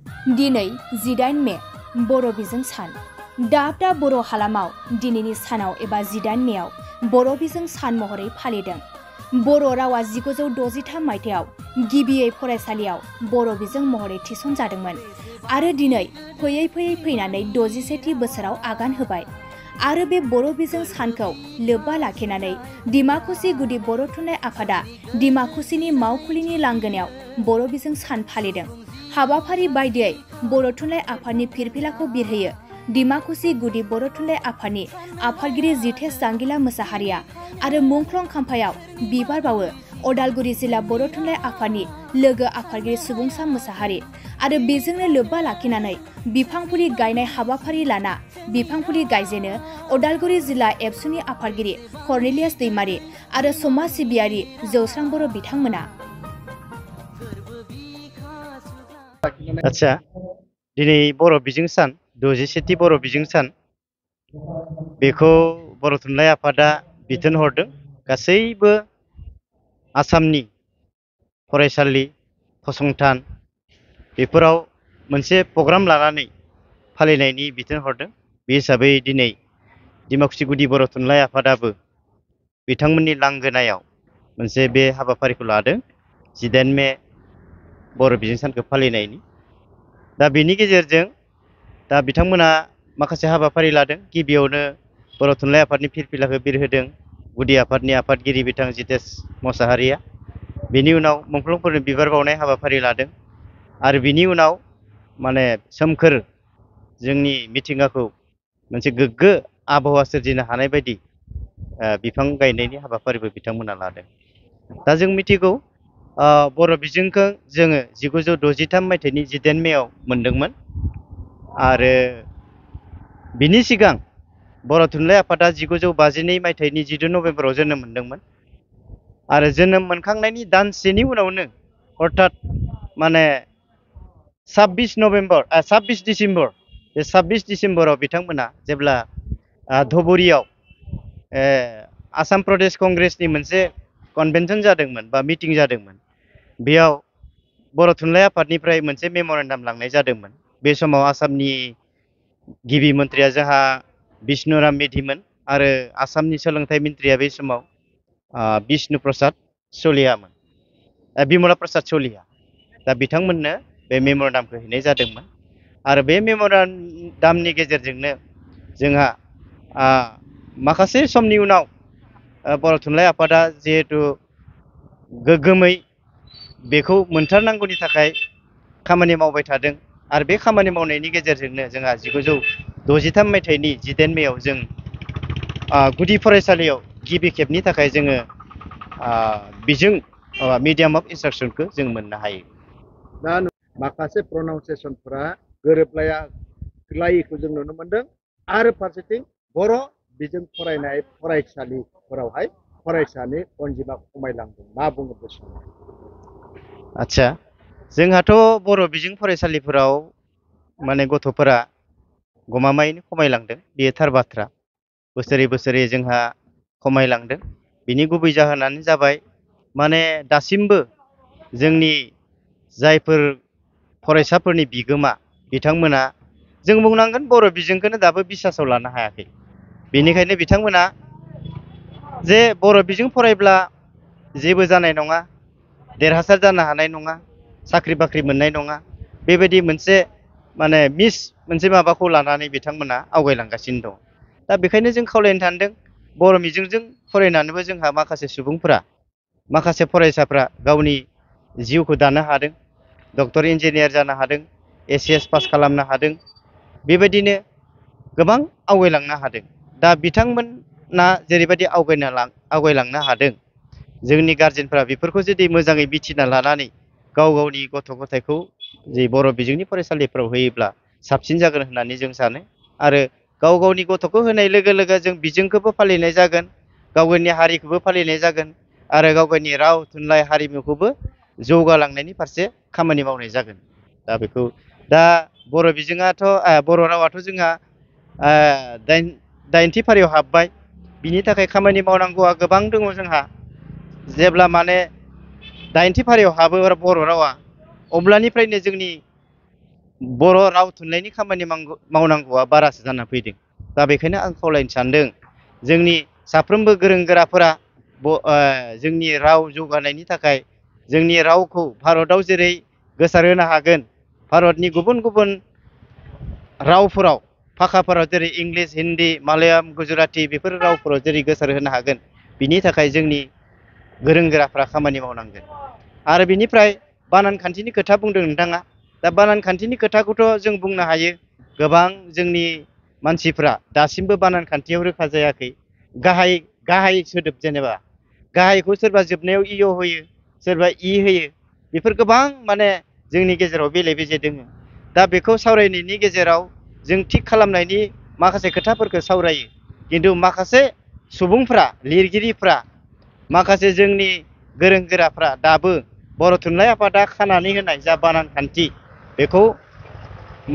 दिनै 18 मे बर' बिजों सान। दाब दाब बर' हालामाव दिनैनि सानाव एबा 18 मेआव बर' बिजों सान महरै फालिदों। बर' रावा 1963 मायथाइयाव गिबियै फरायसालियाव बर' बिजों महरै थिसनजादोंमोन आरो दिनै फैयै फैयै फैनानै 61थि बोसोराव आगान होबाय। आरो बे बर' बिजों सानखौ लोब्बा लाखिनानै डिमाकुसि गुदि बर' थुनलाइ आफादा डिमाकुसिनि मावखुलिनि लांगोनायाव बर' बिजों सान फालिदों। हाबाफारि बायदियै बर' थुनलाइ आफादनि फिरफिलाखौ बिरहोयो डिमाकुसि गुदि बर' थुनलाइ आफादनि आफादगिरि जितेश जांगिला मोसाहारिया आरो मुंख्लं खाम्फायाव बिबार बावो अदालगुरि जिल्ला बर' थुनलाइ आफादनि लोगो आफादगिरि सुबुंसा मोसाहारि आरो बेजोंनो लोब्बा लाखिनानै बिफां फुलि गायनाय हाबाफारि लाना बिफां फुलि गायजेनो अदालगुरि जिल्ला एबसुनि आफादगिरि कर्नेलियास दैमारि आरो समाज सिबियारि जौस्रां बर' बिथांमोना। आच्छा, दिनै बर' बिजों सान 61थि बर' बिजों सान बेखौ बर' थुनलाइ आफादा बिथोन हरदों। गासैबो आसामनि फरायसालि फसंथान बेफोराव मोनसे प्रग्राम लानानै फालिनायनि बिथोन हरदों। बे हिसाबै दिनै डिमाकुसि गुदि बर' थुनलाइ आफादाबो बिथांमोननि लांगोनायाव मोनसे बे हाबाफारिखौ लादों 18 मे बर' बिजों सानखौ फालिनायनि। दा बेनि गेजेरजों दा बिथांमोना माखासे हाबाफारि लादों। गिबियावनो बर' थुनलाइ आफादनि फिरफिलाखौ बिरहोदों गुदि आफादनि आफादगिरि बिथां जितेश मोसाहारिया। बेनि उनाव मुंख्लंफोरनो बिबार बावनाय हाबाफारि लादों आरो बिनि उनाव सोमखोर जोंनि मिथिंगाखौ मोनसे गोग्गो आबहावा सोरजिनो हानाय बायदि बिफां गायनायनि हाबाफारिबो बिथांमोना लादों। दा जों मिथिगौ बर' बिजोंखौ जोङो 1963 मायथाइनि 18 मेआव मोनदोंमोन आरो बिनि सिगां बर' थुनलाइ आफादा 1952 मायथाइनि 10 नभेम्बराव जोनोम मोनदोंमोन आरो जोनोम मोनखांनायनि दानसेनि उनावनो अर्थात 26 डिसेम्बर बे 26 डिसेम्बराव बिथांमोना जेब्ला धुबुरीयाव आसाम प्रदेश कंग्रेसनि मोनसे कनभेनसन जादोंमोन बा मिटिं जादोंमोन, बेयाव बर' थुनलाइ आफादनिफ्राय मोनसे मेम'रेन्डाम लांनाय जादोंमोन। बे समाव आसामनि गिबि मन्थ्रिया जोंहा बिष्णुराम मेधिमोन आरो आसामनि सोलोंथाइ मन्थ्रिया बे समाव बिष्णु प्रसाद सलियामोन, बिमला प्रसाद सलिया। दा बिथांमोननो बे मेम'रेन्डामखौ हैनाय जादोंमोन आरो बे मेम'रेन्डामनि गेजेरजोंनो जोंहा माखासे समनि उनाव बर' थुनलाइ आफादा जिहेथु गोग्गोमै बेखौ मोनथारनांगौनि थाखाय खामानि मावबाय थादों आरो बे खामानि मावनायनि गेजेरजोंनो जोंहा 1963 मायथाइनि 18 मेआव जों गुदि फरायसालियाव गिबि खेबनि थाखाय जोङो बिजों मिडियाम अफ इन्सट्राक्सनखौ जों मोननो हायो। दा माखासे प्रनाउन्सियेसनफोरा गोरोबलायैखौ जों नुनो मोनदों आरो फारसेथिं बर' बिजों फरायनाय फरायसालिफोरावहाय फरायसानि अनजिमा खमायलांदों। मा बुङो बे समाव? आच्छा, जोंहाथ' बर' बिजों फरायसालिफोराव गथ'फोरा गमामायैनो खमायलांदों, बेयो थार बाथ्रा। बोसोरै बोसोरै जोंहा खमायलांदों। बिनि गुबै जाहोनानो जाबाय दासिमबो जोंनि जायफोर फरायसाफोरनि बिगोमा बिथांमोना जों बुंनांगोन बर' बिजोंखौनो दाबो बिसासाव लानो हायाखै। बेनिखायनो बिथांमोना जे बर' बिजों फरायब्ला जेबो जानाय नङा, देरहासार जानो हानाय नङा, साख्रि बाख्रि मोननाय नङा, बेबायदि मोनसे मोनसे माबाखौ लानानै बिथांमोना आवगायलांगासिनो दं। दा बेखायनो जों खावलायनो सानदों बर' बिजोंजों फरायनानैबो जोंहा माखासे सुबुंफोरा माखासे फरायसाफ्रा गावनि जिउखौ दानो हादों, डक्टर इन्जिनियार जानो हादों, ACS पास खालामनो हादों, बेबायदिनो गोबां आवगायलांनो हादों। दा बिथांमोना जेरैबायदि आवगायलांनो हादों, जोंनि गारजेनफ्रा बेफोरखौ जुदि मोजाङै मिथिना लानानै गाव गावनि गथ' गथायखौ जे बर' बिजोंनि फरायसालिफ्राव होयोब्ला साबसिन जागोन होननानै जों सानो आरो गाव गावनि गथ'खौ होनाय लोगो लोगो जों बिजोंखौबो फालिनाय जागोन, गाव गावनि हारिखौबो फालिनाय जागोन आरो गाव गावनि राव थुनलाइ हारिमुखौबो जौगालांनायनि फारसे खामानि मावनाय जागोन। दा बर' बिजोङाथ' बर' रावाथ' जोंहा 8थि फारियाव हाबबाय। बिनि थाखाय खामानि मावनांगौआ गोबां दङ जोंहा। जेब्ला 8थि फारियाव हाबो बर' रावा, अब्लानिफ्रायनो जोंनि बर' राव थुनलाइनि खामानि मावनांगौआ बारासो जाना फैदों। दा बेखायनो आं खावलायनो सानदों जोंनि साफ्रोमबो गोरों गोराफोरा जोंनि राव जौगानायनि थाखाय जोंनि रावखौ भारताव जेरै गोसारहोनो हागोन, भारतनि गुबुन गुबुन रावफोराव भाषाफोराव जेरै इंलिस, हिन्दी, मालयालम, गुजराती बेफोर रावफोराव जेरै गोसारहोनो हागोन, बिनि थाखाय जोंनि गोरों गोराफ्रा खामानि मावनांगोन। आरो बिनिफ्राय बानान खान्थिनि खोथा बुंदों नोंथाङा। दा बानान खान्थिनि खोथाखौथ' जों बुंनो हायो, गोबां जोंनि मानसिफ्रा दासिमबो बानान खान्थियाव रोखा जायाखै। गाहाय सोदोब जेनेबा गाहायखौ सोरबा जोबनायाव इय होयो, सोरबा इ होयो, बेफोर गोबां माने जोंनि गेजेराव बेले बेजे दोङो। दा बेखौ सावरायनायनि गेजेराव जों थिग खालामनायनि माखासे खोथाफोरखौ सावरायो, खिन्थु माखासे सुबुंफ्रा, लिरगिरिफ्रा, माखासे जोंनि गोरों गोराफ्रा दाबो बर' थुनलाइ आफादा खानानै होनाय जा बानान खान्थि बेखौ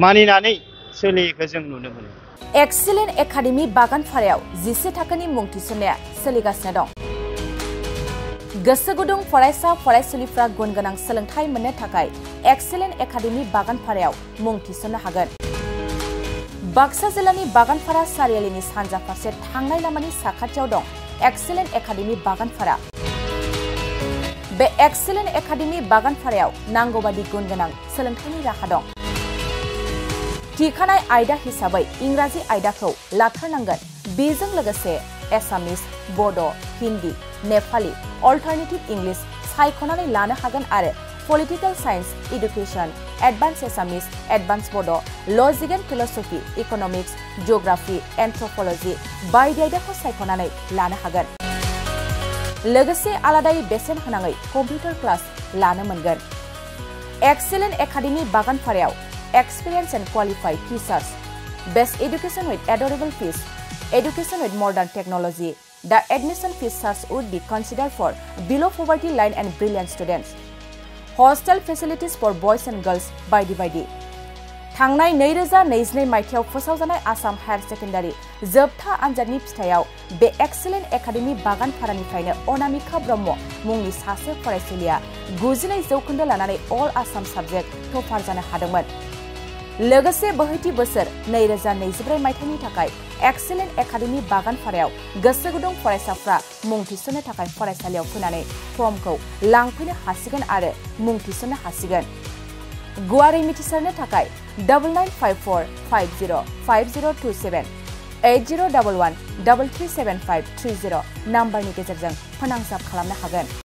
मानिनानै सोलियैखौ जों नुनो मोनो। एक्सिलेन्ट एकाडेमि बागानपारायाव 11 थाखोनि मुं थिसननाया सोलिगासिनो दं। गोसो गुदुं फरायसा फरायसुलिफ्रा गुन गोनां सोलोंथाइ मोननो थाखाय एक्सिलेन्ट एकाडेमि बागानपारायाव मुं थिसननो हागोन। बाक्सा जिल्लानि बागानपारा सारियालिनि सानजा फारसे थांनाय लामानि साखाथियाव दं एक्सिलेन्ट एकाडेमि बागानपारा। बे एक्सिलेन्ट एकाडेमि बागानपारायाव नांगौबादि गुन गोनां सोलोंथाइनि राहा दं। थिखानाय आयदा हिसाबै इंराजि आयदाखौ लाथारनांगोन। बेजों लोगोसे एसामिस, बड', हिन्दी, नेपाली, अल्टारनेटिभ इंलिश सायख'नानै लानो हागोन आरो पलिटिकल साइन्स, इडुकेसन, एडभान्स एसामिस, एडभान्स बड', लजिक एन्ड फिलसफि, इकनमिक्स, जिअग्राफि, एन्थ्रपलजि बायदि आयदाखौ सायख'नानै लानो हागोन। लोगोसे आलादायै बेसेन होनाङै कम्पिउटार क्लास लानो मोनगोन। एक्सिलेन्ट एकाडेमि बागानपारायाव experience and qualified teachers, best education with adorable fees, education with modern technology. The admission fees charge would be considered for below poverty line and brilliant students. Hostel facilities for boys and girls बायदि। थांनाय 2022 मायथाइयाव फोसावजानाय Assam higher secondary जोबथा आनजादनि फिथाइयाव बे excellent academy बागानपारानिफ्रायनो Anamika Brahma मुंनि सासे फरायसुलिया 92 जौखोन्दो लानानै अल आसाम साबजेक्ट टपार जानो हादोंमोन। लोगोसे बोहैथि बोसोर 2024 मायथाइनि थाखाय एक्सिलेन्ट एकाडेमि बागानपारायाव गोसो गुदुं फरायसाफ्रा मुं थिसननो थाखाय फरायसालियाव फैनानै फर्मखौ लांफैनो हासिगोन आरो मुं थिसननो हासिगोन। गुवारै मिथिसारनो थाखाय 9954505027 8011337530 नाम्बारनि गेजेरजों फोनांजाब खालामनो हागोन।